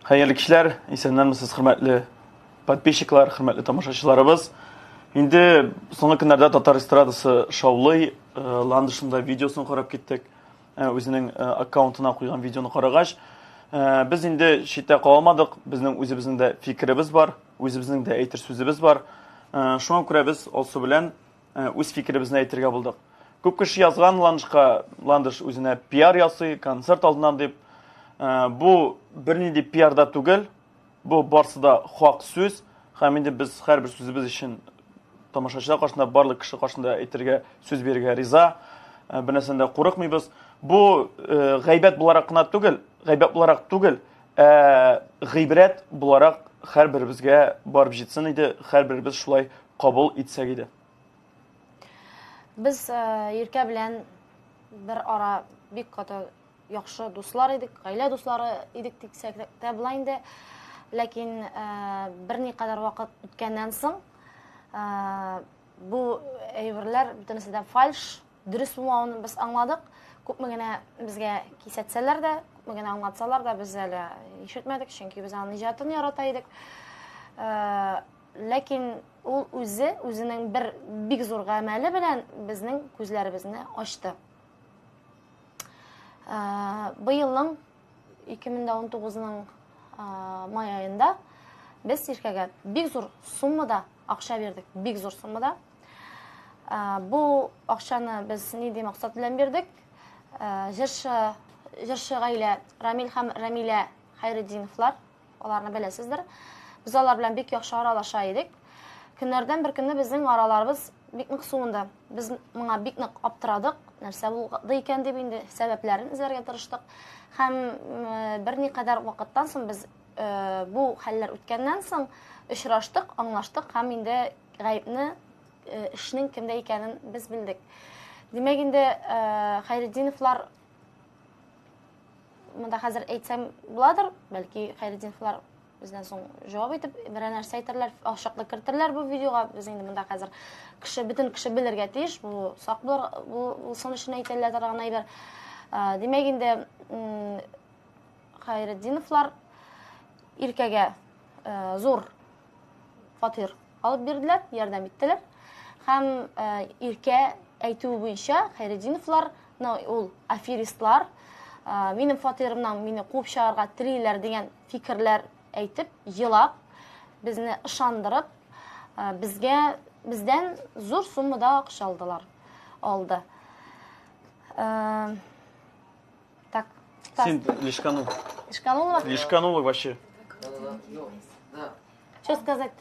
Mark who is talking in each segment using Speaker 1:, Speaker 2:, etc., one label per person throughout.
Speaker 1: Хәерле кичләр, исәннәрмесез, хөрмәтле подписчиклар, хөрмәтле тамашачыларыбыз. Инде соңгы көннәрдә татар эстрадасы шаулый, э, Ландышның да видеосын карап киттек. Э, үзенең э, аккаунтына куйган видеоны карагач, без инде читтә кала алмадык, безнең үзебезнең дә фикеребез бар, үзебезнең дә әйтер сүзебез бар. Шуңа күрә без Алсу белән үз фикеребезне әйтергә булдык. Күп кеше язган Ландышка, Ландыш үзенә пиар ясый, концерт алдыннан дип. Бу бернинди пиар да түгел, бу барсы да хак сүз. Һәм инде без һәрбер сүзебез өчен тамашачылар каршында, барлык кеше каршында әйтергә, сүз бирергә риза. Бер нәрсәдән дә курыкмыйбыз. Бу гайбәт буларак кына түгел, гайбәт буларак түгел, ә гыйбрәт буларак һәрберебезгә барып җитсен иде, һәрберебез шулай кабул итсәк иде.
Speaker 2: Без Иркә белән бер ара бик каты яхшы дуслар идек, гаилә дуслары идек дисәк тә була инде. Ләкин берникадәр вакыт үткәннән соң бу әйберләр бөтенесе дә фальш, дөрес булмавын без аңладык. Күпме генә безгә кисәтсәләр дә, күпме генә аңлатсалар да, без әле ишетмәдек, чөнки без аның иҗатын ярата идек. Ләкин ул үзе үзенең бер бик зур гамәле белән безнең күзләребезне ачты. Быелның 2019-ның май аенда без Иркәгә бик зур суммада акча бирдек, бик зур суммада. Бу акчаны без нинди максат белән бирдек? Җырчы, җырчы гаилә Рамил һәм Рәмилә Хәйретдиновлар Аларны беләсездер. Без алар белән бик яхшы аралаша идек. Көннәрдән бер көнне безнең араларыбыз бик нык суынды. Без моңа бик нык аптырадык. Нәрсә булды икән дип инде сәбәпләрен эзләргә тырыштык. Һәм берникадәр вакыттан соң без э, бу хәлләр үткәннән соң очраштык, аңлаштык һәм инде гаепне э, эшнең кемдә икәнен без белдек. Димәк инде э, Хәйретдиновлар Монда хәзер әйтсәм буладыр, бәлки Хәйретдиновлар бездән соң җавап итеп берәр нәрсә әйтерләр, ачыклык кертерләр бу видеога. Без инде монда хәзер кеше, бөтен кеше белергә тиеш, бу сак булсын өчен әйтелә торган әйбер. Димәк инде Хәйретдиновлар Иркәгә зур фатир алып бирделәр, ярдәм иттеләр. Һәм э, Иркә әйтүе буенча Хәйретдиновлар, ну, ул аферистлар, э, минем фатирымнан мине куып чыгарга телиләр дигән фикерләр әйтеп, елап, безне ышандырып, э, безгә бездән зур суммада акча алдылар. Алды. Э, так,
Speaker 1: Син лишканул.
Speaker 2: Лишканула?
Speaker 1: Лишканула вообще.
Speaker 3: Да.
Speaker 2: Что сказать?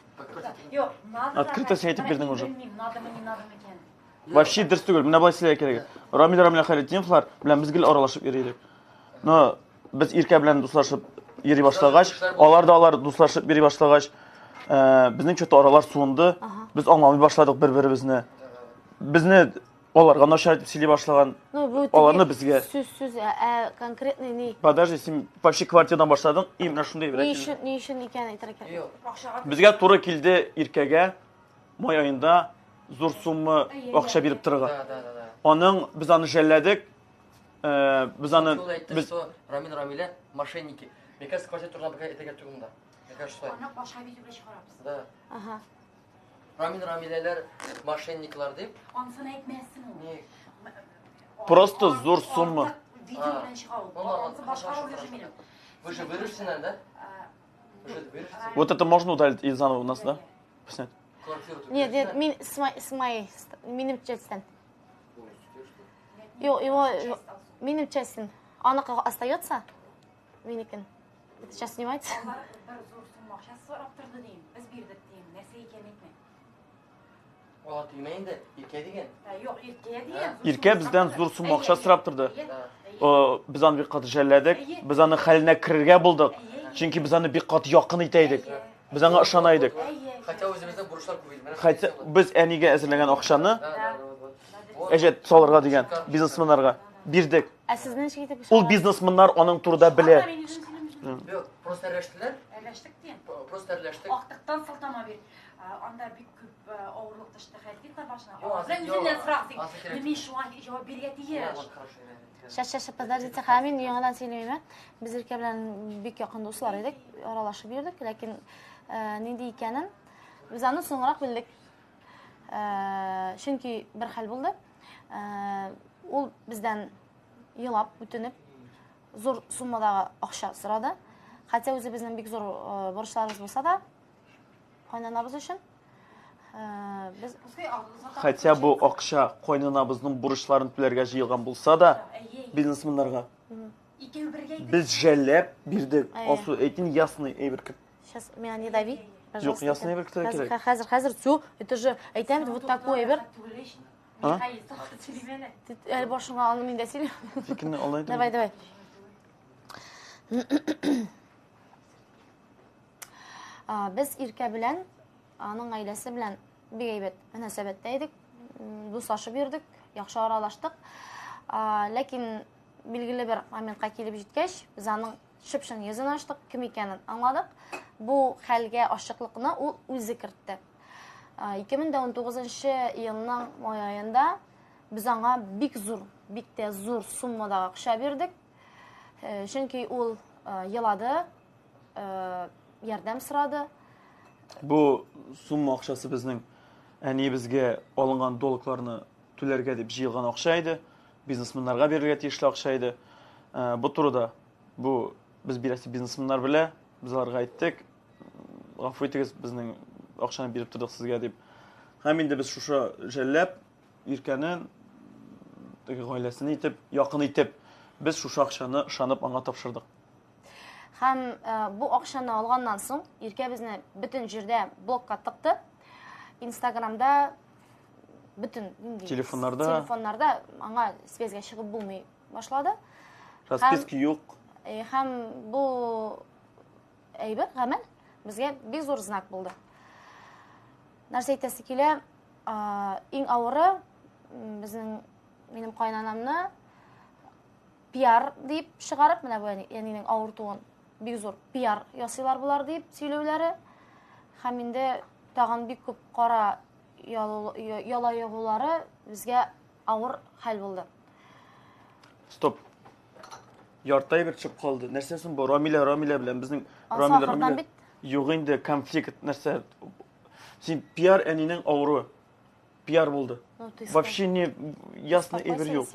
Speaker 4: Юк, надо
Speaker 1: Открыто син әйтеп бирдең уже.
Speaker 4: Белмим, надо мы, не надо микән.
Speaker 1: Вообще дөрес түгел. Менә болай сөйләргә кирәк. Рамил Рамил Хәйретдиновлар белән без гел аралашып йөри идек. Но без Иркә белән дуслашып йөри башлагач, алар да алар дуслашып йөри башлагач, э, безнең что-то аралар суынды. Без аңламый башладык бер-беребезне. Безне аларга начар итеп сөйли башлаган.
Speaker 2: Ну, бу
Speaker 1: Аларны безгә.
Speaker 2: Сүз сүз, ә, ә конкретный ни?
Speaker 1: Подожди, син вообще квартирадан башладың, и менә шундый
Speaker 2: Ни өчен, ни өчен икән әйтергә кирәк.
Speaker 3: Юк.
Speaker 4: Акчага
Speaker 1: Безгә туры килде Иркәгә май аенда зур сумма акча биреп торырга.
Speaker 3: Да, да, да, да.
Speaker 1: Аның без аны жәлләдек. Э, без аны
Speaker 3: Шул әйтте,
Speaker 1: без
Speaker 3: что Рамил Рамилә мошенники. Мне кажется, квартира турында пока әйтергә түгел монда. Мне кажется, шулай.
Speaker 4: Аны башка видеога чыгарабыз.
Speaker 3: Да.
Speaker 2: Ага.
Speaker 3: Рамил Рамиләләр мошенниклар дип.
Speaker 4: Ансын әйтмәссең ул.
Speaker 3: Ни?
Speaker 1: Просто зур сумма.
Speaker 4: Артык Видео белән чыга ул.
Speaker 3: Ну ладно,
Speaker 4: Ансы башка
Speaker 3: хорошо,
Speaker 4: роль
Speaker 3: хорошо.
Speaker 4: минем.
Speaker 3: Вы же вырежете, наверное, да? Вы же вырежете
Speaker 1: Вот это можно удалить и заново у нас, да? Снять.
Speaker 3: квартиру?
Speaker 2: Нет, нет, мин с моей, с моей, минем частьтән. Юк, его, минем частьтән. Аныкы остается? Минекен. Это сейчас снимается?
Speaker 4: Алар бер зур сумма акча сорап торды дим. Без бирдек дим. Нәрсә икәнен әйтмә.
Speaker 3: Ала тимә инде, Иркә дигән.
Speaker 4: Ә, Юк, Иркә дигән.
Speaker 1: Иркә бездән зур сумма акча сорап торды.
Speaker 3: Да.
Speaker 1: Э, Без аны бик каты жәлләдек. Без аны хәленә керергә булдык. Чөнки без аны бик каты якын итә идек. Без аңа ышана идек.
Speaker 3: Хотя үзебездә бурычлар күп иде. Менә
Speaker 1: Хотя без әнигә әзерләгән акчаны
Speaker 3: Да, да, да, вот, вот.
Speaker 1: әҗәт салырга дигән бизнесменнарга бирдек.
Speaker 2: Ә сез ничек итеп
Speaker 1: Ул бизнесменнар аның турыда белә.
Speaker 3: Юк, просто әрләштеләр.
Speaker 4: Әрләштек дим.
Speaker 3: Просто әрләштек.
Speaker 4: Актыктан сылтама бир. Анда бик күп авырлык төште Хәйретдиновлар башына. Алардан үзеннән сорагыз дип. Мин шуңа җавап бирергә тиеш.
Speaker 2: Щас, щас, подождите, ха, мин яңадан сөйләмим, ә? Без Иркә белән бик якын дуслар идек, аралашып йөрдек, ләкин нинди икәнен без аны соңрак белдек. Чөнки бер хәл булды. Ул бездән елап, үтенеп, зур суммадагы акча сорады. Хотя үзебезнең бик зур бурычларыбыз булса да, кайнанабыз өчен без
Speaker 1: Хотя бу акча кайнанабызның бурычларын түләргә җыелган булса да, бизнесменнарга без жәлләп бирдек. Алсу, әйтин ясный әйбер.
Speaker 2: Сейчас меня не дави.
Speaker 1: Юк, ясный әйбер көтәргә кирәк.
Speaker 2: Хәзер, хәзер, все, это же әйтәм, вот такой әйбер.
Speaker 1: А?
Speaker 2: Әле башыңа аны мин дә сөйлим.
Speaker 1: Фикерне алай.
Speaker 2: Давай, давай. Без Иркә белән, аның гаиләсе белән бик әйбәт мөнәсәбәттә идек, дуслашып йөрдек, яхшы аралаштык. Ләкин билгеле бер моментка килеп җиткәч, без аның чып-чын йөзен ачтык, кем икәнен аңладык. Бу хәлгә ачыклыкны ул үзе кертте. 2019 елның май аенда без аңа бик зур, бик тә зур суммадагы акча бирдек. Чөнки ул елады, ярдәм сорады.
Speaker 1: Бу сумма акчасы безнең әниебезгә алынган долгларны түләргә дип җыелган акча иде. Бизнесменнарга бирергә тиешле акча иде. Бу турыда бу без бирәсе бизнесменнар белә, без аларга әйттек. Гафу итегез, безнең акчаны биреп тордык сезгә дип. Һәм инде без шушы жәлләп Иркәне теге гаиләсен итеп, якын итеп, без шушы акчаны ышанып аңа тапшырдык.
Speaker 2: Һәм бу акчаны алганнан соң Иркә безне бөтен җирдә блокка тыкты. Инстаграмда бөтен нинди
Speaker 1: телефоннарда
Speaker 2: телефоннарда аңа связьгә чыгып булмый башлады.
Speaker 1: Расписка юк.
Speaker 2: Һәм бу әйбер, гамәл безгә бик зур знак булды. Нәрсә әйтәсе килә, иң авыры безнең минем кайнанамны пиар дип чыгарып, менә бу әнинең авыртуын бик зур пиар ясыйлар болар дип сөйләүләре һәм инде тагын бик күп кара яла ягулары безгә авыр хәл булды.
Speaker 1: Стоп. Ярты әйбер төшеп калды. Нәрсә соң бу? Рамилә, Рамилә белән безнең Рамилә, Рамилә. Юк инде конфликт нәрсә? Син пиар әнинең авыруы. Пиар булды.
Speaker 2: Ну, ты
Speaker 1: Вообще не ясный әйбер юк.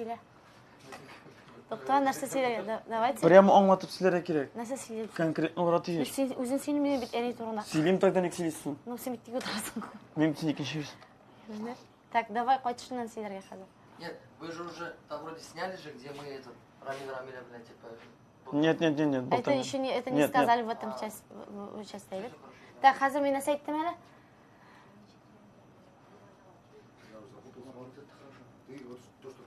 Speaker 2: Тукта, нәрсә сөйлә? Давайте.
Speaker 1: Прямо аңлатып сөйләргә кирәк.
Speaker 2: Нәрсә сөйлә?
Speaker 1: Конкретно булырга тиеш.
Speaker 2: Син үзең сөйләмә бит әни турында.
Speaker 1: Сөйлим тогда ник сөйлисең?
Speaker 2: Ну, син бит тик утырасың.
Speaker 1: Мин син икенче сүз.
Speaker 2: Так, давай кайтышыннан сөйләргә хәзер.
Speaker 3: Нет, вы же уже там вроде сняли же, где мы этот Рамиль Рамиля, блядь, типа.
Speaker 1: Нет, нет, нет, нет.
Speaker 2: Это еще не, это не сказали в этом часть, в части, бит. Так, хәзер мин нәрсә әйттем әле?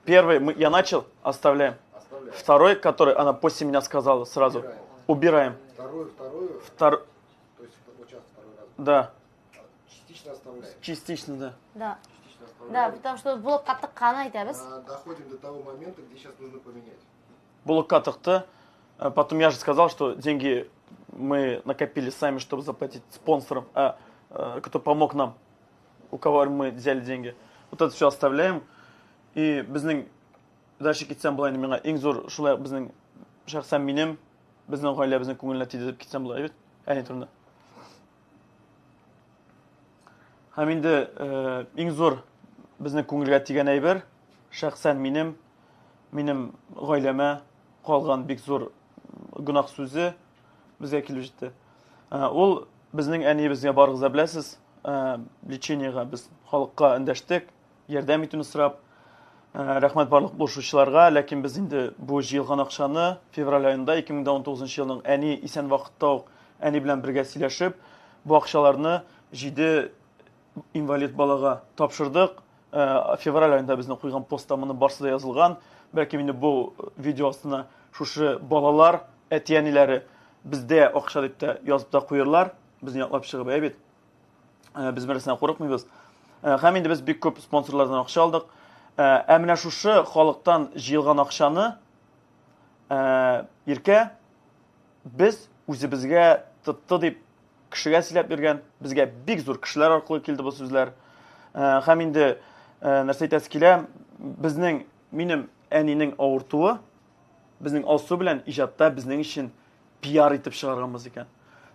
Speaker 1: Первый мы, я начал, оставляем.
Speaker 5: Оставляем.
Speaker 1: Второй, который она после меня сказала сразу,
Speaker 5: Убираем.
Speaker 1: убираем.
Speaker 5: Вторую, вторую, то есть вот сейчас второй раз.
Speaker 1: Да,
Speaker 5: Частично оставляем.
Speaker 1: частично, да.
Speaker 2: Да.
Speaker 5: Частично оставляем.
Speaker 2: Да, потому что блокка тыккан әйтәбез.
Speaker 5: Доходим до того момента, где сейчас нужно поменять.
Speaker 1: Блокка тыкты. Потом я же сказал, что деньги мы накопили сами, чтобы заплатить спонсорам, кто помог нам, у кого мы взяли деньги. Вот это все оставляем. И безнең дальше китсәм була инде миңа иң зур шулай безнең шәхсән минем безнең гаиләбезнең күңеленә тиде дип китсәм була бит әни турында. Һәм инде иң зур безнең күңелгә тигән әйбер шәхсән минем минем гаиләмә калган бик зур гөнаһ сүзе безгә килеп җитте. Ул безнең әниебезгә барыгыз да беләсез, лечениега без халыкка эндәштек, ярдәм итүне сорап. Рәхмәт барлык булышучыларга, ләкин без инде бу җыелган акчаны февраль аенда 2019 елның әни исән вакытта ук әни белән бергә сөйләшеп, бу акчаларны 7 инвалид балага тапшырдык. Февраль аенда безнең куйган постта моны барсы да язылган. Бәлки инде бу видео астына шушы балалар, әти-әниләре бездә акча дип тә язып та куерлар, безне яклап чыгып, әй бит. Без берсеннән курыкмыйбыз. Һәм инде без бик күп спонсорлардан акча алдык. Ә менә шушы халыктан җыелган акчаны Иркә без үзебезгә тотты дип кешегә сөйләп йөргән. Безгә бик зур кешеләр аркылы килде бу сүзләр. Һәм инде нәрсә әйтәсе килә, безнең, минем әнинең авыртуы безнең Алсу белән иҗатта безнең өчен пиар итеп чыгарганбыз икән.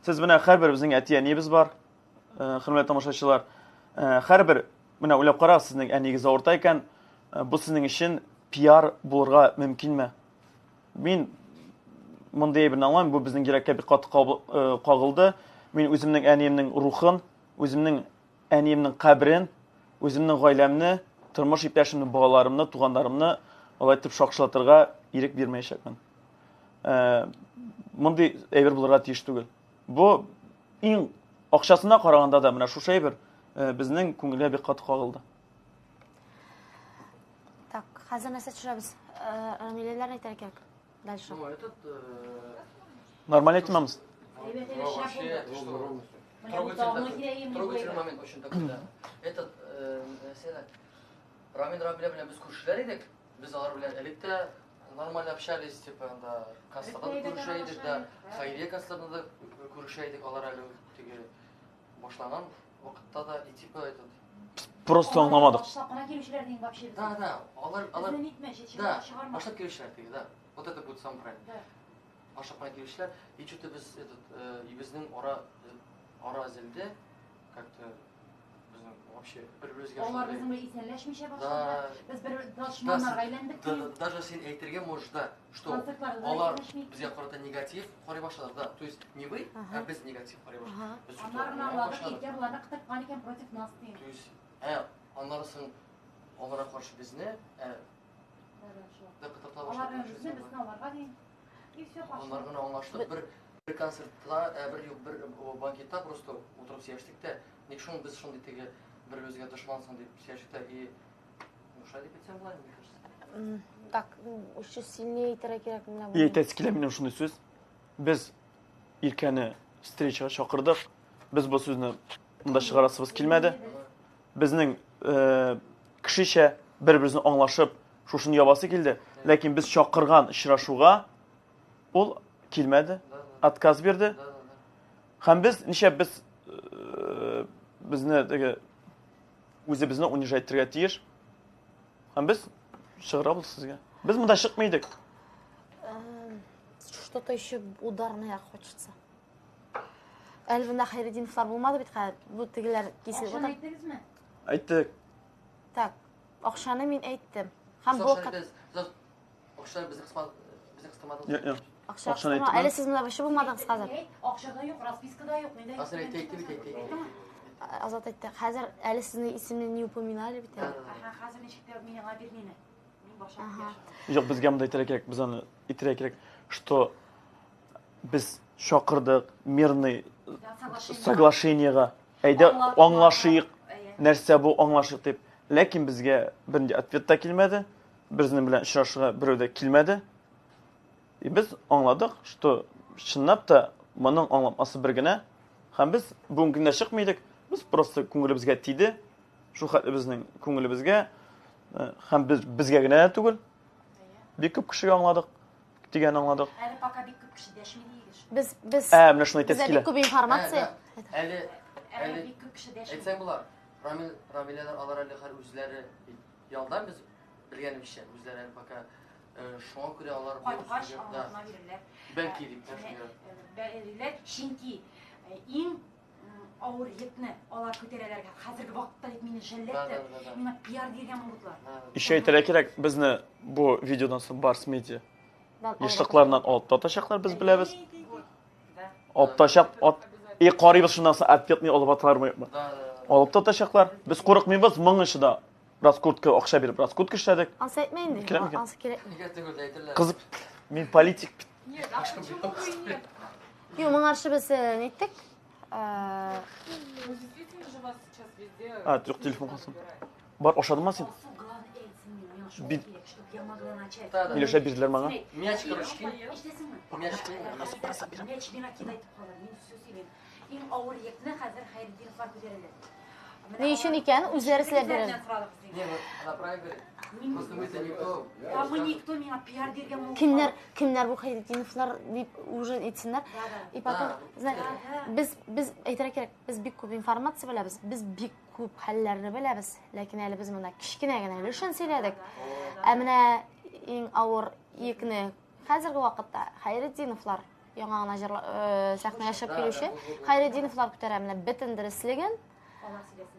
Speaker 1: Сез менә һәрбер безнең әти-әниебез бар, хөрмәтле тамашачылар. Һәрбер менә уйлап карагыз, сезнең әниегез авырта икән, бу сезнең өчен пиар булырга мөмкинме? Мин мондый әйберне аңламыйм, бу безнең йөрәккә бик каты кагылды. Мин үземнең әниемнең рухын, үземнең әниемнең каберен, үземнең гаиләмне, тормыш иптәшемне, балаларымны, туганнарымны алай итеп шакшылатырга ирек бирмәячәкмен. Мондый әйбер булырга тиеш түгел. Бу иң акчасына караганда да менә шушы әйбер безнең күңелгә бик каты кагылды.
Speaker 2: Так, хәзер нәрсә төшерәбез? Рамиләләр әйтергә кирәк. Дальше.
Speaker 3: Ну, этот...
Speaker 1: Нормально әйтмәмез?
Speaker 3: Трогательный момент очень такой, да. Этот, сена, Рамил Рамилә белән без күршеләр идек. Без алар белән элек тә нормально общались, типа, анда кассада да күрешә идек, да, хәйрия кассада да күрешә идек, алар әле теге башланган вакытта да, и типа этот
Speaker 1: Просто аңламадык.
Speaker 4: Башлап кына килүчеләр дигән вообще.
Speaker 3: Да, да, алар, алар,
Speaker 4: Безне нитмә,
Speaker 3: да,
Speaker 4: чыгарма.
Speaker 3: башлап килүчеләр теге, да. Вот это будет самое правильное.
Speaker 4: Да.
Speaker 3: Башлап кына килүчеләр, и что-то без этот, безнең ара, ара өзелде, как-то безнең вообще бер-беребезгә
Speaker 4: Алар
Speaker 3: шундый-
Speaker 4: безнең белән исәнләшмичә
Speaker 3: Да,
Speaker 4: башлады. Без бер дошманнарга әйләндек.
Speaker 3: да, да, даже син әйтергә можешь, да, что
Speaker 4: Концертларда да
Speaker 3: алар
Speaker 4: исәнләшми.
Speaker 3: безгә карата негатив карый башлады, да. То есть не вы, а без негатив карый башладык.
Speaker 2: Ага.
Speaker 3: Без что-то
Speaker 4: Аннары
Speaker 3: аңлый
Speaker 4: аңладык,
Speaker 3: башладык.
Speaker 4: Иркә боларны кытырткан икән против нас дигән.
Speaker 3: То есть, аннары соң аларга каршы безне,
Speaker 4: Да, да, шул.
Speaker 3: да кытырта
Speaker 4: Алар
Speaker 3: башлады.
Speaker 4: белән безне, безне аларга дигән. И все, пошло.
Speaker 3: Аннары гына аңлаштык. Бер бер концертта, бер юк, бер банкетта просто утырып сөйләштек тә, ник шуны без шундый теге бер-беребезгә дошмансың дип сөйләштек тә, и ну шулай дип әйтсәм була, мне кажется.
Speaker 2: Так, еще сильнее әйтергә кирәк менә
Speaker 1: И әйтәсе килә минем шундый сүз. Без Иркәне встречага чакырдык. Без бу сүзне монда чыгарасыбыз килмәде. Безнең кешечә бер-беребезне аңлашып шушыны ябасы килде. Ләкин без чакырган очрашуга ул килмәде, отказ бирде. Һәм без ничә без безне теге үзебезне унижать итәргә тиеш. Һәм без чыгарабыз сезгә. Без монда чыкмый идек.
Speaker 2: Что-то еще ударное хочется. Әле монда Хәйретдиновлар булмады бит хәзер. Бу тегеләр киселеп
Speaker 4: Акчаны
Speaker 2: утыра.
Speaker 4: әйттегезме?
Speaker 1: Әйттек.
Speaker 2: Так, акчаны мин әйттем. Һәм бу
Speaker 3: Акча безне кысма, безне кыстырмадыгыз.
Speaker 1: Юк, юк.
Speaker 2: акча
Speaker 1: Акчаны
Speaker 2: кыстырма.
Speaker 1: әйттем.
Speaker 2: Әле сез монда вообще булмадыгыз хәзер.
Speaker 4: Әйт, акча да юк, расписка да юк. Миндә
Speaker 3: Хәзер әйтте, әйтте бит, әйтте, әйтте.
Speaker 2: Азат әйтте. Хәзер әле сезне исемне не упоминали бит әле.
Speaker 4: Ага, хәзер ничек тә миңа бирмине. Мин башлап
Speaker 2: Ага.
Speaker 4: киләм.
Speaker 1: Юк, безгә монда әйтергә кирәк, без аны әйтергә кирәк, что без чакырдык мирный соглашениега. Әйдә аңлашыйк, нәрсә бу аңлашыйк дип. Ләкин безгә бернинди ответ та килмәде. Безнең белән очрашуга берәү дә килмәде. И без аңладык, что чынлап та моның аңлатмасы бер генә. Һәм без бүгенге көндә чыкмый идек. Без просто күңелебезгә тиде. Шул хәтле безнең күңелебезгә, һәм без безгә генә дә түгел. Бик күп кешегә аңладык, дигән аңладык.
Speaker 4: Әле пока бик күп кеше дәшми диегез.
Speaker 2: Без без
Speaker 1: Ә, менә шуны әйтәсе
Speaker 2: бездә
Speaker 1: килә.
Speaker 2: бик күп информация.
Speaker 3: Әле,
Speaker 4: Әле
Speaker 3: әле
Speaker 4: бик күп кеше дәшми.
Speaker 3: әйтсәң була, Рамил, Рамиләләр алар әле хәл үзләре ялдан без белгәнебезчә, үзләре әле пока шуңа күрә алар бу
Speaker 4: Кайткач
Speaker 3: сүзгә- да,
Speaker 4: аңлатма бирерләр.
Speaker 3: бәлки дип, менә шуңа.
Speaker 4: Бирерләр, чөнки иң авыр йөкне алар күтәрәләр. Хәзерге вакытта дип мине
Speaker 3: Да,
Speaker 4: жәлләттер.
Speaker 3: да, да, да.
Speaker 4: Миңа пиар дигән булдылар.
Speaker 3: Да, да.
Speaker 1: Еще әйтергә кирәк, безне бу видеодан соң Барс Медиа
Speaker 2: Дан
Speaker 1: ешлыкларыннан алып татачаклар, без беләбез.
Speaker 4: Да.
Speaker 1: Алып ташак, ат. И карыйбыз шуннан соң ответный алып аталармы юкмы?
Speaker 3: Да, да, да.
Speaker 1: Алып татачаклар. Без курыкмыйбыз, моның өчен дә раскрутка акча биреп раскрутка эшләдек.
Speaker 2: Ансы әйтмә инде.
Speaker 1: Кирәкме икән?
Speaker 2: Ансы кирәк.
Speaker 3: Нигә түгел әйтерләр.
Speaker 1: Кызык, мин политик бит.
Speaker 6: Нет, а почему бы и нет?
Speaker 2: Юк, моңарчы без ниттек?
Speaker 6: Ну, действительно же вас сейчас везде...
Speaker 1: А, юк, телефон калсын.
Speaker 6: набирают.
Speaker 1: Бар, ашадыңмы син?
Speaker 4: Алсу, главное, әйтсен миңа, миңа шул
Speaker 1: Бит-
Speaker 4: кирәк, чтоб я могла начать.
Speaker 3: Да, да.
Speaker 1: Миләүшә бирделәр маңа.
Speaker 3: Мяч, короче, кинь.
Speaker 4: Ишетәсеңме?
Speaker 3: Мяч кинь.
Speaker 4: Мяч миңа кидайтып калыр, мин сүз сөйлим. Иң авыр йөкне хәзер Хәйретдиновлар күтәрәләр.
Speaker 2: Ни өчен икән? Үзләре сөйләп бирер.
Speaker 4: Үзләреннән сорадык без
Speaker 3: Не,
Speaker 4: инде.
Speaker 3: ну, она правильно говорит. Просто мы-то никто.
Speaker 4: Да, мы никто, миңа пиар биргән ул.
Speaker 2: Кемнәр, кемнәр бу Хәйретдиновлар дип уже әйтсеннәр. И потом, знаешь, без әйтергә кирәк, без бик күп информация беләбез, без бик күп хәлләрне беләбез, ләкин әле без монда кечкенә генә өлешен сөйләдек. Ә менә иң авыр йөкне хәзерге вакытта Хәйретдиновлар яңа гына җырла, сәхнәгә чыгып килүче Хәйретдиновлар күтәрә менә бөтен дөреслеген.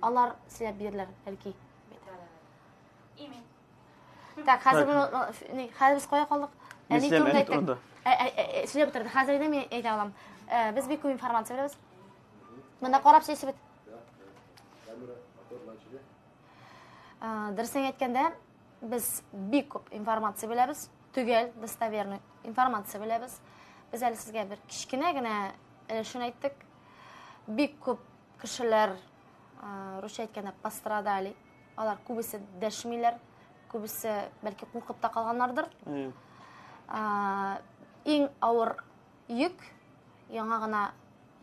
Speaker 2: Алар сөйләп бирерләр, бәлки.
Speaker 4: Имин.
Speaker 2: Так, хәзер моны, хәзер без кая калдык?
Speaker 1: Әни турында әйттек.
Speaker 2: Сөйләп бетерде. Хәзер инде мин әйтә алам. Без бик күп информация беләбез. Монда карап сөйләсә бит. Дөресен әйткәндә, без бик күп информация беләбез. Төгәл, достоверный информация беләбез. Без әле сезгә бер кечкенә генә өлешен әйттек. Бик күп кешеләр, русча әйткәндә, пострадали. Алар күбесе дәшмиләр, күбесе бәлки куркып та калганнардыр. Иң авыр йөк яңа гына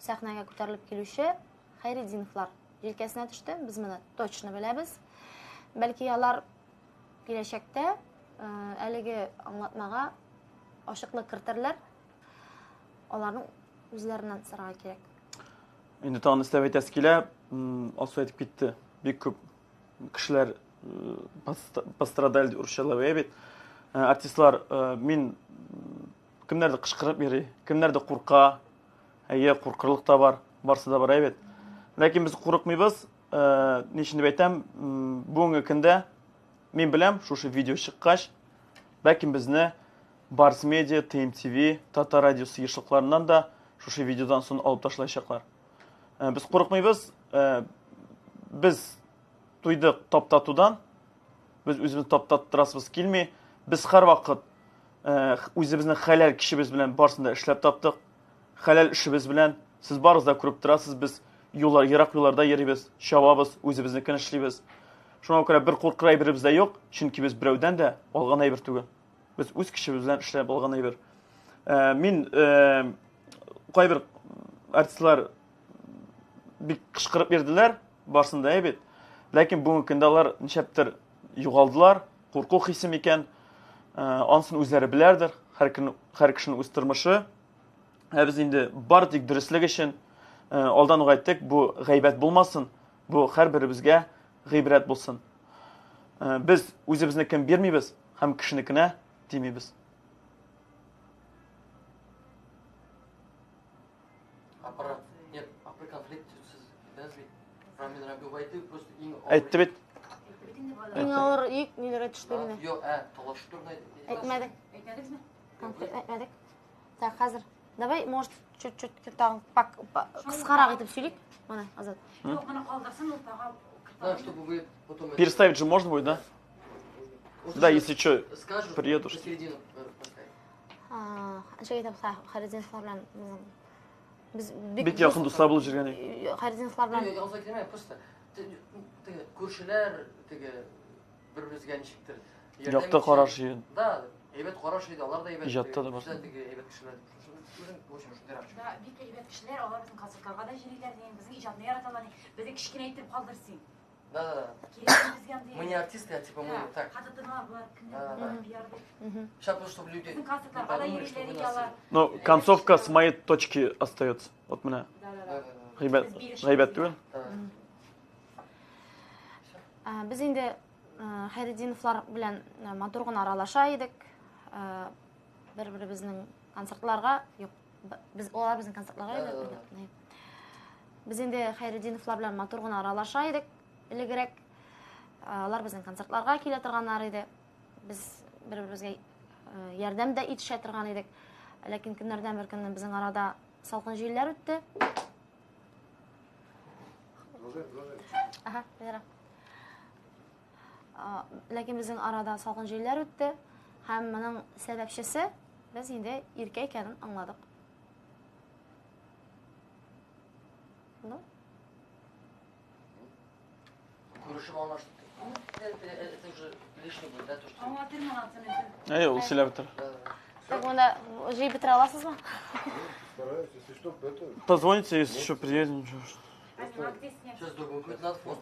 Speaker 2: сәхнәгә күтәрелеп килүче Хәйретдиновлар җилкәсенә төште. Без моны точно беләбез. Бәлки алар киләчәктә әлеге аңлатмага ачыклык кертерләр. Аларның үзләреннән сорарга кирәк.
Speaker 1: Инде тагын өстәп әйтәсе килә, Алсу әйтеп китте. Бик күп кешеләр пострадали дип урысчалап әйтә бит. Артистлар, мин кемнәрдер кычкырып йөри, кемнәрдер курка. Әйе, куркырлык та бар, барсы да бар әйбәт. Ләкин без курыкмыйбыз. Ни өчен дип әйтәм, бүгенге көндә мин беләм, шушы видео чыккач, бәлкем безне Барс Медиа, ТМТВ, Татар радиосы ешлыкларыннан да шушы видеодан соң алып ташлаячаклар. Без курыкмыйбыз, без туйдык таптатудан, без үзебезне таптаттырасыбыз килми. Без һәрвакыт үзебезнең хәләл кешебез белән барысын да эшләп таптык. Хәләл эшебез белән сез барыгыз да күреп торасыз, без ерак юлларда йөрибез, чабабыз, үзебезнекен эшлибез. Шуңа күрә бер куркыр әйберебез дә юк, чөнки без берәүдән дә алган әйбер түгел. Без үз кешебез белән эшләп алган әйбер. Мин кайбер артистлар бик кычкырып йөрделәр, барсын да әйбәт. Ләкин бүгенге көндә алар ничәптер югалдылар, курку хисе микән? Ансын үзләре беләрдер, һәр кешенең үз тормышы. Ә без инде бары тик дөреслек өчен алдан ук әйттек, бу гайбәт булмасын, бу һәрберебезгә гыйбрәт булсын. Без үзебезнекен бирмибез һәм кешенекенә тимибез. Әйтте бит.
Speaker 2: Иң авыр йөк ниләргә төште генә?
Speaker 3: Юк, талашу турында
Speaker 2: әйтмәдек.
Speaker 4: Әйтмәдегезме?
Speaker 2: Конфликт әйтмәдек. Так, хәзер. Давай, может, чуть-чуть тагын кыскарак итеп сөйлик. Менә, Азат.
Speaker 4: Юк, моны калдырсын, ул тагы.
Speaker 3: Да, чтобы вы потом
Speaker 1: переставить же можно будет, да? Да, если что, приеду.
Speaker 3: Посередину поставить.
Speaker 2: Ничек әйтәм, Хәйретдиновлар белән без
Speaker 1: бик якын дуслар булып йөргән идек.
Speaker 2: Хәйретдиновлар белән.
Speaker 3: Юк, алса килмәй, просто теге күршеләр, теге бер-беребезгә ничектер
Speaker 1: Якты караш иде.
Speaker 3: Да, әйбәт караш иде, алар да әйбәт.
Speaker 1: Иҗатта да бар.
Speaker 3: Теге әйбәт кешеләр. Үзең, в общем, шундыйрак.
Speaker 4: Да, бик әйбәт кешеләр, алар безнең концертларга да йөриләр, безнең иҗатны яраталар, безне кечкенә итеп калдырсын.
Speaker 3: Да, да, да. Мы не артисты, а типа мы так. Сейчас просто, чтобы люди не подумали, что мы нас...
Speaker 1: Но концовка с моей точки остается. Вот меня. Гайбәт түгел.
Speaker 2: Без инде Хәйретдиновлар белән матур гына аралаша идек. Бер-беребезнең концертларга, юк, без алар безнең концертларга идек. Без инде Хәйретдиновлар белән матур гына аралаша идек. Элегрәк алар безнең концертларга килә торганнар иде. Без бер-беребезгә ярдәм дә итешә торган идек. Ләкин көннәрдән бер көнне безнең арада салкын җилләр үтте. Ага, Вера. Ләкин безнең арада салкын җилләр үтте һәм моның сәбәпчесе без инде Иркә икәнен аңладык. Ну?
Speaker 3: Күрешеп аңлаштык. Это уже лишний будет, да, то, что...
Speaker 1: Әй, ул сөйләп бетер.
Speaker 2: Так, монда җыеп бетерә аласызмы?
Speaker 5: Стараюсь, если что, это...
Speaker 1: Позвоните, если что, приедем.
Speaker 3: Сейчас другой какой-то надо фон.